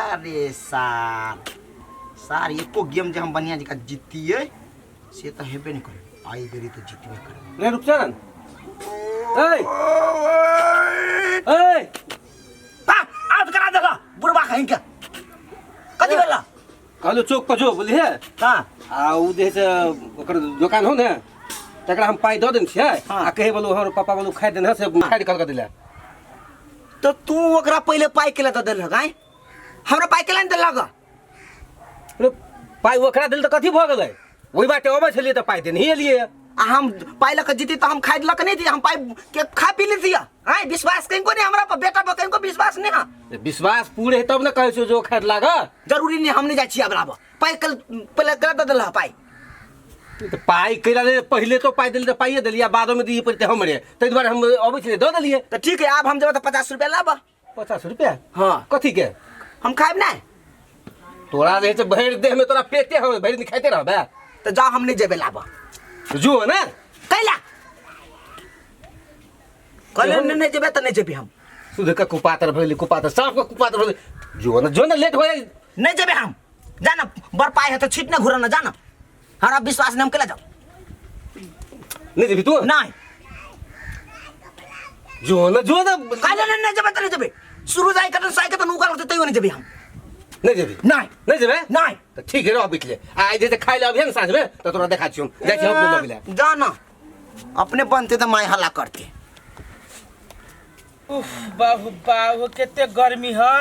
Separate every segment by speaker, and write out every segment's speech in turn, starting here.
Speaker 1: अरे सार सार एको गेम जे हम बढ़िया जकाँ जीतियै से तऽ हेबे नहि करै आइ बेरी तऽ जीतबे करबै
Speaker 2: रे रूपचंद ए ए
Speaker 1: आउट करा देला बुढ़बा कहीं के कथी भेला
Speaker 2: कहलो चौक पर जो बोलिए
Speaker 1: हाँ
Speaker 2: आ उ जे है से ओकर दोकान हो ने तकरा हम पाइ दऽ देने छियै
Speaker 1: हाँ।
Speaker 2: आ कहे बोलू हमर पापा बोलू खाइ देने से खाइ कल कऽ दिला
Speaker 1: तो तू ओकरा पहिले पाइ केला दऽ देलक आँय हमरा पाइ केला नहि देलक
Speaker 2: रे पाइ ओकरा देल तऽ कथी भऽ गेलै ओहि बाटे अबै छलियै तऽ पाइ देनही एलियै
Speaker 1: आ हम पाइ लऽ कऽ जीती तऽ हम खाइ लऽ कऽ नहि दियै हम पाइ के खा पी लेतियै आँय विश्वास कहीं को नहीं हमरा पर बेटा पर कहीं को विश्वास नहीं है
Speaker 2: विश्वास पूरे है तब ने कहै छियौ जो खाइ लाग
Speaker 1: जरूरी नहीं हम नहीं जाइ छियै आब लाबऽ पाइ कल पहिले केला दऽ देलह पाइ
Speaker 2: तऽ पाइ कैला दे पहिले तो पाइ देली तऽ पाइए देलियै आ बादोमे दिए पड़तै हमरे ताहि दुआरे हम अबै छलियै दऽ देलियै
Speaker 1: तऽ ठीक है आब हम जेबै तऽ 50 रुपया लाबऽ
Speaker 2: 50 रुपया
Speaker 1: हाँ
Speaker 2: कथी के
Speaker 1: हम खायब नहीं
Speaker 2: तोरा जे छै भरि देहमे तोरा पेटे हो भरि दिन खाइते रहबे
Speaker 1: तऽ जाओ हम नहीं जेबै लाबऽ
Speaker 2: जो ने
Speaker 1: कैला कहले नहीं नहीं जेबै तऽ नहीं जेबै हम
Speaker 2: सुध के कुपातर भइल कुपातर साफ के कुपातर भइल जो ने जो ने लेट हो जाए
Speaker 1: नहीं जेबै हम जाना बड़ पाइ है तऽ छीट ने घुरना जाना हमरा विश्वास नहीं हम कैला जाओ
Speaker 2: नहीं जेबी तू
Speaker 1: नहीं
Speaker 2: जो ने जो ने
Speaker 1: कहले नहीं नहीं जेबै तऽ नहीं जेबै शुरू जाय कतन साय कतन उगल होतै तैयो नहीं जेबै हम
Speaker 2: नहीं जेबी
Speaker 1: नहीं
Speaker 2: नहीं जेबे
Speaker 1: नहीं
Speaker 2: तऽ ठीक है रह बिकले आइ जे खाइ ले अबिहे ने साँझमे तऽ तोरा देखा छियौ जाइ छी हम अपने लऽ ले
Speaker 1: जाना अपने बनते तऽ माय हल्ला करते
Speaker 3: उफ बाहु बाहु कते गर्मी है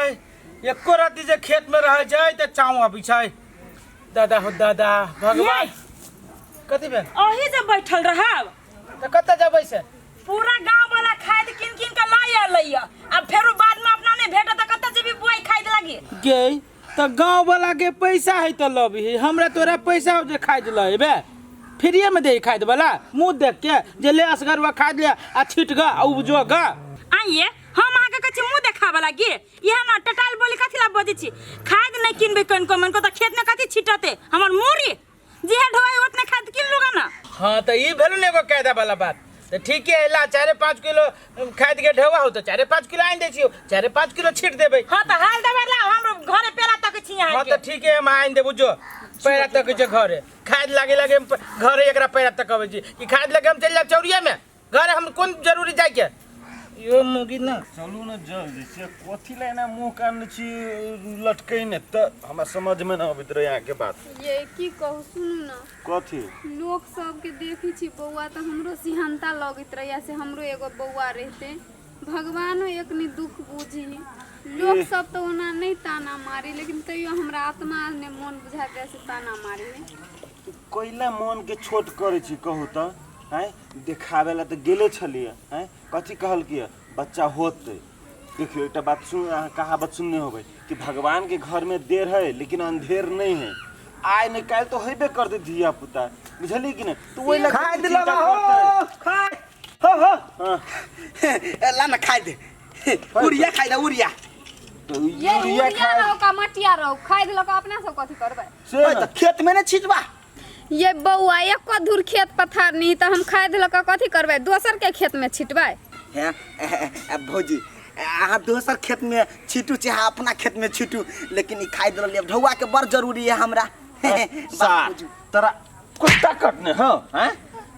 Speaker 3: एको राति जे खेत में रह जाए तऽ चाव अबै छै दादा हो दादा भगवान कथी भेल
Speaker 4: अही जे बैठल रहब
Speaker 3: तऽ कतऽ जेबै से
Speaker 4: पूरा गांव वाला खाद किन किन के लाई अलै अब फेरो बाद में अपना नहीं भेटत तऽ कतऽ जेबी बुआई खाद लागी
Speaker 3: गे तऽ गाँव वाला के पैसा है तऽ लबही हमरा तोरा पैसा हो जे खाद लबे फ्रीए में दे खाद वाला मुँह देख के जे ले असगरवा खाद ले आ छिट ग आ उपजो ग
Speaker 4: आइए हम अहाँके कहै छी मुँह देखाबऽ लागी इएह ने टटाल बोली कथी ला बजै छी खाद नहि किनबै कनिको मनिको तऽ खेतमे कथी छिटते हमर मूड़ी जेहे ढोआई ओतने खाद किन लूगा ना
Speaker 3: हाँ तो ई भेल ने एगो कायदा वाला बात तो ठीक है ला 4-5 किलो खाद के ढेवा हो तो 4-5 किलो आनि दै छियौ 4-5 किलो छीट देबै
Speaker 4: हाँ तो हाल दबर ला हम घरे पेरा तक छी
Speaker 3: हाँ
Speaker 4: यहाँ
Speaker 3: तो ठीक है हम आनि देबू जो पैरा तक छै घरे खाद लागे लागे हम घरे एकरा पैरा तक अबै छी कि खाद लगे हम चलि जाब चौरिया में घरे हम कोन जरूरी जाइके यो मुगी ना
Speaker 5: चलू ने जल्दी से कथी ला एना मुँह कान छी लटकैने तऽ हमरा समझमे नहि अबैत रहै अहाँके बात
Speaker 6: ये की कहू सुनू ने
Speaker 5: कथी
Speaker 6: लोक सबके देखै छी बौआ तऽ हमरो सिहन्ता लगैत रहैया से हमरो एगो बौआ रहिते भगवानो एकनी दुख बुझी लोक सब तऽ ओना नहि ताना मारी लेकिन तैयो हमरा आत्मा ने मोन बुझाइत रहै से ताना मारी
Speaker 5: कैला मोनके छोट करै छी कहू तऽ आँय देखाबै लए तऽ गेले छलियै आँय कथी कहलकै बच्चा होतै देखियौ एकटा बात सुन अहाँ कहावत सुनने होबै कि भगवान के घर में देर है लेकिन अंधेर नहीं है आइ नहि काल्हि तऽ हेबे करतै धिया पुता बुझलियै कि नहि तऽ ओहि लए
Speaker 1: खाय
Speaker 5: कथी
Speaker 1: दिला
Speaker 5: चिन्ता
Speaker 1: हो
Speaker 5: करतै?
Speaker 1: खाय हो हो
Speaker 5: हाँ,
Speaker 1: ला ना खाय दे उड़िया खाय दे उड़िया
Speaker 5: तऽ
Speaker 6: ये
Speaker 5: यूरिया
Speaker 6: उड़िया
Speaker 5: खाय
Speaker 6: रहो का मटिया रहो खाइ देलक अपना सब कथी करबै
Speaker 5: से
Speaker 1: ओए
Speaker 5: ने
Speaker 1: तऽ खेत में ने छिटबा
Speaker 6: ये बौआ एको धूर खेत पथार नहीं तऽ हम खाइ देलक कथी करबै दोसर के खेत में छिटबै
Speaker 1: हे भौजी अहाँ दोसर खेत में छिटू चाहे अपना खेत में छिटू लेकिन ई खाय देलियै ढौआ के बड़ जरूरी है हमरा
Speaker 5: सार तोरा कुत्ता कटने हँ हैं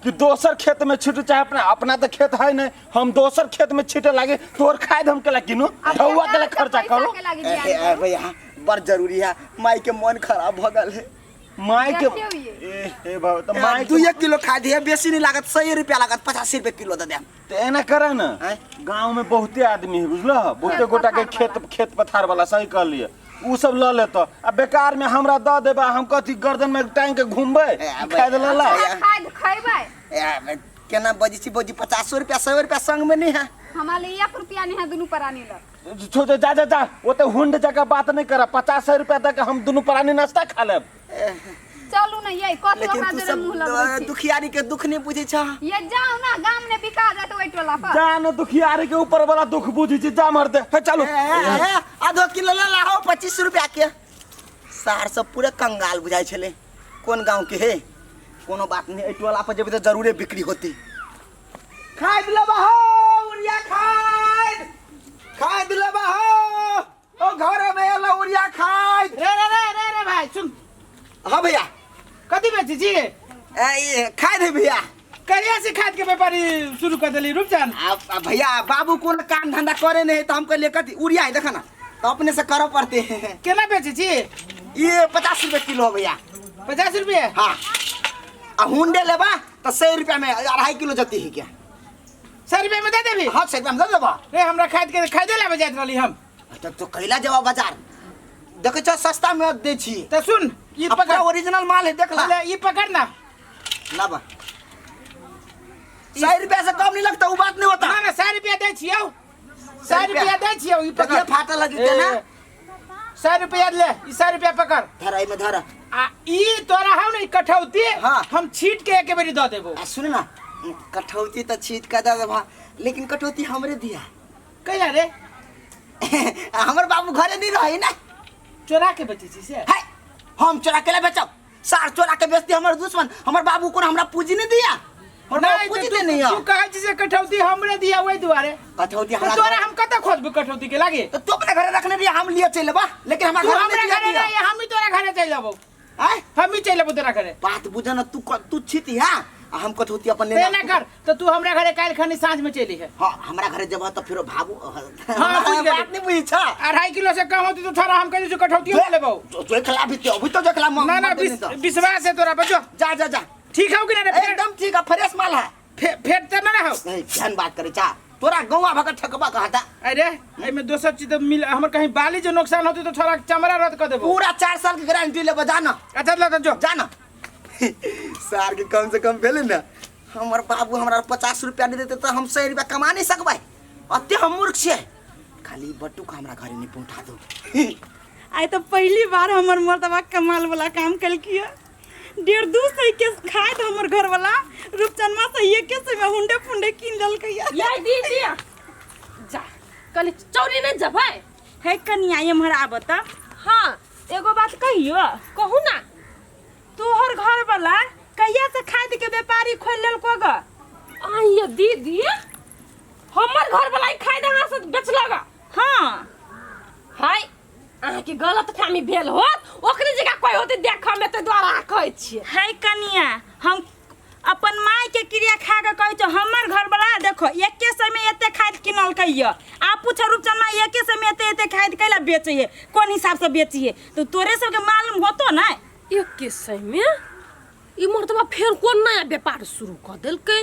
Speaker 5: कि दोसर खेत में छिटू चाहे अपना अपना तो खेत है नहीं हम दोसर खेत में छिटे लागे तोर खाद हम केला किनू ढौआ केला खर्चा करू
Speaker 6: पैसा के लागी ध्यान करू।
Speaker 1: भैया बड़ जरूरी है माई के मन खराब भ गेल है
Speaker 5: माय के
Speaker 6: देखियौ ये।
Speaker 5: ए हे बाबा तऽ माय
Speaker 1: दू एक किलो खा दिए बेसी नहीं लागत 100 रुपया लागत 85 रुपये किलो दे देम
Speaker 5: तऽ एना करे ने
Speaker 1: आँय?
Speaker 5: गाँव में बहुते आदमी है बुझल बहुते
Speaker 6: खेत
Speaker 5: गोटा के
Speaker 6: पथार
Speaker 5: खेत खेत पथार वाला सही कहलिए उ सब लऽ लेतऽ आ बेकार में हमरा दऽ देबा हम कथी गर्दन में टांग के घूमबै
Speaker 1: ए,
Speaker 5: खाय देला ला
Speaker 6: अहाँ खाद खैबै
Speaker 1: ए, केना बजै छी बौजी 50 रुपया 100 रुपया संग में नहीं है
Speaker 6: हमरा ले एक रुपया नहीं है दुनू प्राणी लग
Speaker 5: छो जा जा जा ओते हुंड जगह बात नहीं कर 50 रुपया दऽ के हम दुनू प्राणी नाश्ता खा लेब
Speaker 6: चलू ने ये कथी
Speaker 1: लेकिन
Speaker 6: ओकरा
Speaker 1: तू
Speaker 6: जरे
Speaker 1: सब
Speaker 6: मुंह लगबै छी
Speaker 1: दुखियारी के दुख नहीं बुझै छ
Speaker 6: ये जाओ ना गाम ने बिका जात ओइ टोला पर
Speaker 5: जा न दुखियारी के ऊपर वाला दुख बुझी छी जा मर दे हे चलू
Speaker 1: आधो किलो ले लाहो 25 रुपया के सार सब पूरे कंगाल बुझाइ छलै कोन गाँव के हे कोनो बात नहीं एहि टोला पर जेबै तऽ जरूरे बिक्री होतै खाद लेबा हो उड़िया खाद खाद लेबा हो ओ घर में एलो उड़िया खाद। हाँ भैया।
Speaker 3: कथी बेचै छी?
Speaker 1: ए, खाए दे भैया।
Speaker 3: कहिया से खाद के व्यापारी शुरू कर देली रूपचंद?
Speaker 1: आ भैया बाबू कोनो काम धंधा करे नहीं तो हम कहलिए कथी उड़िया है देखा ना, तो अपने से करे पड़ते हैं।
Speaker 3: केना बेचै छी?
Speaker 1: ये 50 रुपये किलो है भैया।
Speaker 3: 50 रुपये?
Speaker 1: हाँ। आ हुंडे लेबा तो 100 रुपया में 2.5 किलो जती है क्या?
Speaker 3: 100 रुपया में दे देबी?
Speaker 1: हाँ 100 रुपया में दे देबा।
Speaker 3: रे हमरा खाद के खादे लाबे जाइत रहली हम।
Speaker 1: तो कैला जवा बाजार देखे छो सस्ता में दे छी।
Speaker 3: तो सुन ई
Speaker 1: पकड़
Speaker 3: पकड़,
Speaker 1: ओरिजिनल माल है देख ला।
Speaker 3: ले ई पकड़ ना।
Speaker 1: लाबा 100 रुपया से कम नहीं लगता, वो बात नहीं होता।
Speaker 3: ना ना 100 रुपया दे छियौ, 100 रुपया दे छियौ। ई पकड़,
Speaker 1: फाटल लगी ना।
Speaker 3: 100 रुपया ले, ई 100 रुपया पकड़।
Speaker 1: धर एमे धर।
Speaker 3: आ ई तोरा हौ ने कठौती।
Speaker 1: हाँ।
Speaker 3: हम छीट के एक बेरी the देबो।
Speaker 1: आ सुन ना, कठौती त छीट के दे देबा, लेकिन कठौती हमरे दिया।
Speaker 3: कहिया रे?
Speaker 1: हमर बाबू घरे नहीं रहे ना।
Speaker 3: चोरा के बेचै छी से?
Speaker 1: है, हम चोरा के ले बेचब? सार चोरा के बेचती हमर दुश्मन। हमर बाबू को हमरा पूंजी नहीं दिया।
Speaker 3: नहीं
Speaker 1: पूंजी दे नहीं।
Speaker 3: तू कहै छी से कठौती हमरे दिया ओहि दुआरे।
Speaker 1: कठौती हमरा
Speaker 3: तोरा हम कत खोजबो कठौती के लागे?
Speaker 1: तो तू अपने घरे रखने दिया, हम लिए चल लेबा, लेकिन हमरा
Speaker 3: तू
Speaker 1: घर
Speaker 3: हमरा
Speaker 1: नहीं
Speaker 3: घरे
Speaker 1: दिया।
Speaker 3: नहीं, हम ही तोरा घरे चल लेबो।
Speaker 1: आय
Speaker 3: हम ही चल लेबो तोरा घरे।
Speaker 1: बात बुझ ना, तू छीती हां, आ हम कठौती अपन
Speaker 3: ते
Speaker 1: लेना
Speaker 3: ना कर तो तू हमरा घरे काल्हि खनी साँझ में चली है।
Speaker 1: हां हमरा घरे जब त फिर भाबू।
Speaker 3: हां बुझ गेली।
Speaker 1: बात नहीं बुझी छा।
Speaker 3: 2.5 किलो से कम होती तो थोड़ा हम कह दै कठौती ले लेबो।
Speaker 1: जो खिला भी ते अभी तो जो खिला
Speaker 3: ना ना विश्वास है तोरा बचो।
Speaker 1: जा जा जा।
Speaker 3: ठीक हौ कि ना रे?
Speaker 1: एकदम ठीक है, फ्रेश माल है।
Speaker 3: फेर त ना हौ।
Speaker 1: नहीं ध्यान बात करे चा, तोरा गौवा भगत ठकबा कहता।
Speaker 3: अरे एमे दोसर चीज तो मिल, हमर कहीं बाली जो नुकसान होती तो छोरा चमड़ा रद्द कर देबो।
Speaker 1: पूरा 4 साल की गारंटी लेबो। जाना।
Speaker 3: अच्छा ल त जो
Speaker 1: जाना। सार के कम से कम भेले ना, हमर बाबू हमरा 50 रुपया नहीं देते तो हम 100 रुपया कमा नहीं सकबै। अते हम मूर्ख छियै। खाली बटुक हमरा घरे नहीं पहुंचा दो।
Speaker 4: आइ तो पहली बार हमर मर्दबा कमाल वाला काम कलकिया। 150-200 के खाए तो हमर घर वाला रूपचनमा से 100 में हुंडे फुंडे किन लेलकैया।
Speaker 7: ये दीदी जा कल चौरी नहीं जबै
Speaker 4: है कनिया एम्हर आब त।
Speaker 7: हां
Speaker 4: एगो बात कहियो।
Speaker 7: कहू ना।
Speaker 4: तोहर घर वाला कहिया से खाद के व्यापारी खोल लेलको ग?
Speaker 7: आइए दीदी हमर घर वाला खाद अहाँ से बेचलक।
Speaker 4: हां
Speaker 7: हाय अहाँ के गलत फहमी भेल होत, ओकरे जगह कोई होते देखऽ में त द्वारा कहै छियै।
Speaker 4: है कनिया हम अपन माय के क्रिया खा के कहै छौ, हमर घर वाला देखो 100 में एते खाद किनलकैया। आ पूछ रूपचनमा 100 में एते एते खाद कैला बेचैये, कोन हिसाब से बेचिए, तो तोरे सबके मालूम होतो ना।
Speaker 7: 100 में ई मर्दबा फेर कोन नया व्यापार शुरू कऽ देलकै?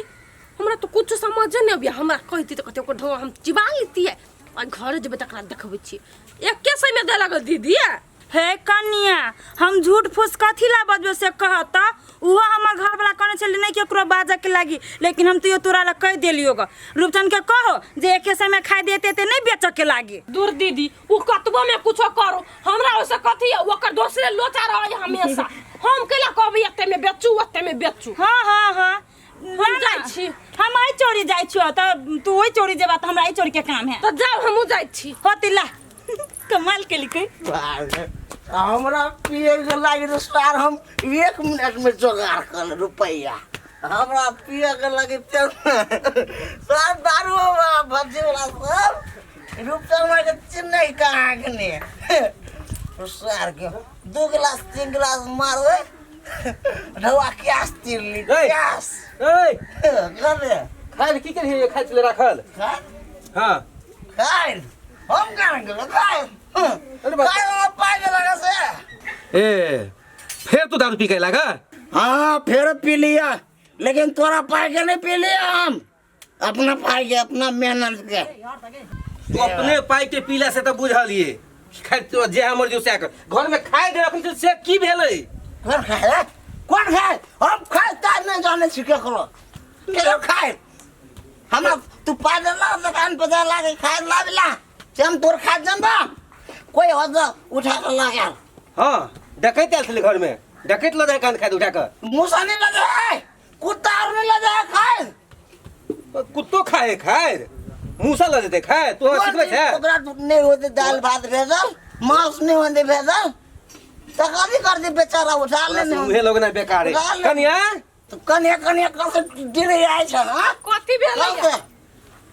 Speaker 7: हमरा तो कुछ समझे नहीं अबैया। हमरा कहती तऽ कहती ओकर ढोआ हम चिबा लेतियै। आ घरे जेबै तकरा देखबै छियै। 100 में दे लागल दीदी।
Speaker 4: हे कनिया हम झूठ फूस कथी ला बजबो से कहत। उहो हमर घर वाला कहने छलै नहीं केकरो बाजऽ के लागी, लेकिन हम तो तोरा ला कह देलियो ग। रूपचंद के कहो जे 100 में खाइ देते ते नहीं बेचऽ के लागी।
Speaker 7: दूर दीदी उ कतबो में कुछो करो हमरा ओसे कथी है, ओकर दोसरे लोचा रहै हमेशा। हम कैला कहबै एते में बेचू ओते में बेचू।
Speaker 4: हाँ हाँ हाँ
Speaker 7: हम जाइ छी।
Speaker 4: हम आई चोरी जाइ छियो त तू ओइ चोरी जेबा त हमरा आई चोरी के काम है।
Speaker 7: तो जाओ हमहूँ जाइ छी।
Speaker 4: होती ला कमाल केलकै।
Speaker 1: हमरा पिए के लागी तो सार हम 1 मिनट में जोगाड़ कर रुपया। हमरा पिए के लगी सार दारू भजी वाला सब रुपया के चिन्ह कहाँ के ने सार के 2 गिलास 3 गिलास मारवे ढवा क्यास तीर ली क्यास।
Speaker 2: ए
Speaker 1: कर
Speaker 2: खाइल की करिए? खाइल चले राखल। हां
Speaker 1: खाइल हम कहाँ गेलो खाइल। अरे खाइल पाइ लगा से।
Speaker 2: ए फिर तू दारू पी के लगा?
Speaker 1: हाँ फिर पी लिया, लेकिन तोरा पाई के नहीं पी लिया। हम अपना पाई के अपना मेहनत के।
Speaker 2: तू अपने पाई के पीला से तो बुझलिए खाइ तो जे हमर जो से कर घर में खाइ दे रखन से की भेलै?
Speaker 1: कौन खाए? कौन खाए? हम खाए ता नहीं जाने छी केकरो। केकरो खाए? हमरा तू पाई देला दुकान पर जा लागे खाए लाबिला से हम तोर खा जनबा कोई हो तो उठा के ला गया।
Speaker 2: हां डकैत आयल छलै घर में, डकैत ल जाय कान खाइ उठा के।
Speaker 1: मूसा नहीं लगे है, कुत्ता और नहीं लगे है खाए।
Speaker 2: कुत्तो खाए खाए मूसा ल जेतै खाए। तो सिखले छै
Speaker 1: ओकरा नहीं होते दाल भात भेजल, मांस नहीं होते भेजल, तो कथी कर दी बेचारा उठा ले।
Speaker 2: उहे लोग ना बेकार है कनिया।
Speaker 1: तो कनिया कनिया कसे गिरे आय छ। हां
Speaker 7: कथी भेलै?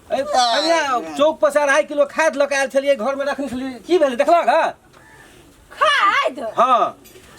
Speaker 2: ए कनिया चौक पर से 2.5 किलो खाद लऽ के आयल छलियै, घर में रखने छलियै, की भेलै देखलक? हां
Speaker 7: खाद?
Speaker 2: हां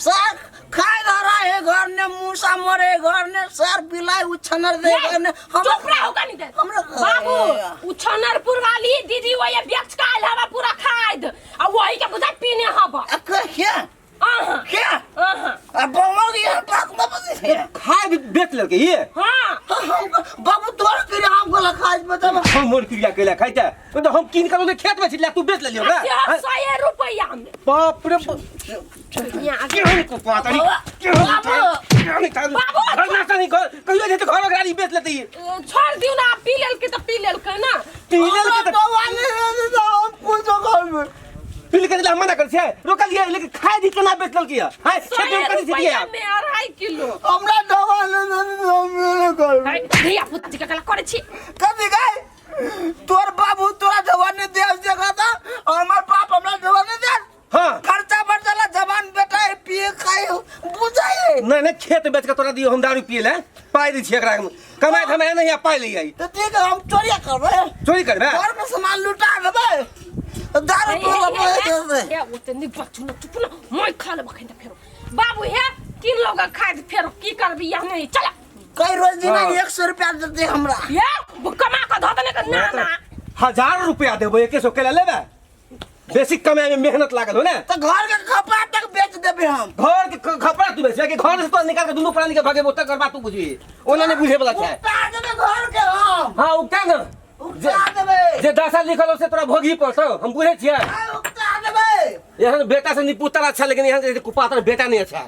Speaker 1: सर खाय धरा हे घर ने मूसा मरे घर ने सर बिलाई उछनर दे घर ने हम
Speaker 7: चुप रहो कनी देर।
Speaker 1: हमरा
Speaker 7: बाबू उ छनरपुर वाली दीदी वही बेच के आयल हवा पूरा खाद आ वही के बुझा पीने हवा।
Speaker 1: क्या?
Speaker 7: अहाँ।
Speaker 1: क्या?
Speaker 7: अहाँ।
Speaker 1: आ बमो के पाक में बजे है।
Speaker 2: खाद बेच लेलकै ये।
Speaker 7: हाँ।
Speaker 1: हम बाबू तोर के हम गोला खाज बता।
Speaker 2: हम मोर क्रिया केला खाइता तो हम कीन कर ओने खेत में छिटला तू बेच लेलियो ना।
Speaker 7: से हम 100 रुपया में।
Speaker 2: बाप रे बाप। केहन को पाता नहीं केहन केहन
Speaker 7: बाबू!
Speaker 2: घर नाश्ता नहीं कर कहियो जे तो घर गाड़ी बेच लेते ये।
Speaker 7: छोड़ दियो ना, पी लेलकै त पी लेलकै ना।
Speaker 2: पी लेलकै त
Speaker 1: बौआ ने हम कुछ कर
Speaker 2: पी लेलकै त हम मना कर छै रोकलिए लेकिन खाय दी केना बेच लेलकै हां खेत में करी
Speaker 7: 100
Speaker 2: छिटिया
Speaker 7: रुपया में 2.5 किलो।
Speaker 1: हमरा दवा ने हम मेरे कर
Speaker 7: है, धिया पुता जी के कला करै छी।
Speaker 1: कभी गए तोर बाबू तोरा जवान ने देश जगह था और हमार बाप हमरा जवान ने देश।
Speaker 2: हां
Speaker 1: खर्चा बर्चा जवान बेटा है पिए खाए बुझाए।
Speaker 2: नहीं नहीं खेत बेच के तोरा दियो हम दारू पिए ले पाई दै छी एकरा कमाए धमाए नहीं आ पाई ले आई।
Speaker 1: तो ठीक है हम चोरी करबे।
Speaker 2: चोरी करबे?
Speaker 1: घर में सामान लुटा देबे दारू पिए ले।
Speaker 7: हे ओते नहीं बचू ना चुप ना मैं खा लेब अखन त फेरो। बाबू हे किन लोग खाइ फेरो की करबी या नहीं चल।
Speaker 1: कई रोज दिन 100 रुपया देते हमरा।
Speaker 7: ये कमा के धऽ देने के ना ना
Speaker 2: 1000 रुपया देबो 100 केला लेबे बेसी कमाए में मेहनत लागल हो ना।
Speaker 1: तो घर के कपड़ा तक बेच देबे हम।
Speaker 2: घर के कपड़ा तू बेचबे कि घर से तो निकाल के दुनू प्राणी के भगेबो तकर बात तू बुझबी ओना नहीं बुझे वाला छै।
Speaker 1: उपटा देबे घर के हम।
Speaker 2: हां उपटा ना
Speaker 1: उपटा देबे
Speaker 2: जे 10 साल लिखल हो से तोरा भोगी पड़तो हम बुझे छियै।
Speaker 1: हां उपटा देबे।
Speaker 2: एहन बेटा से निपुतर अच्छा लेकिन एहन कुपातर बेटा नहीं अच्छा।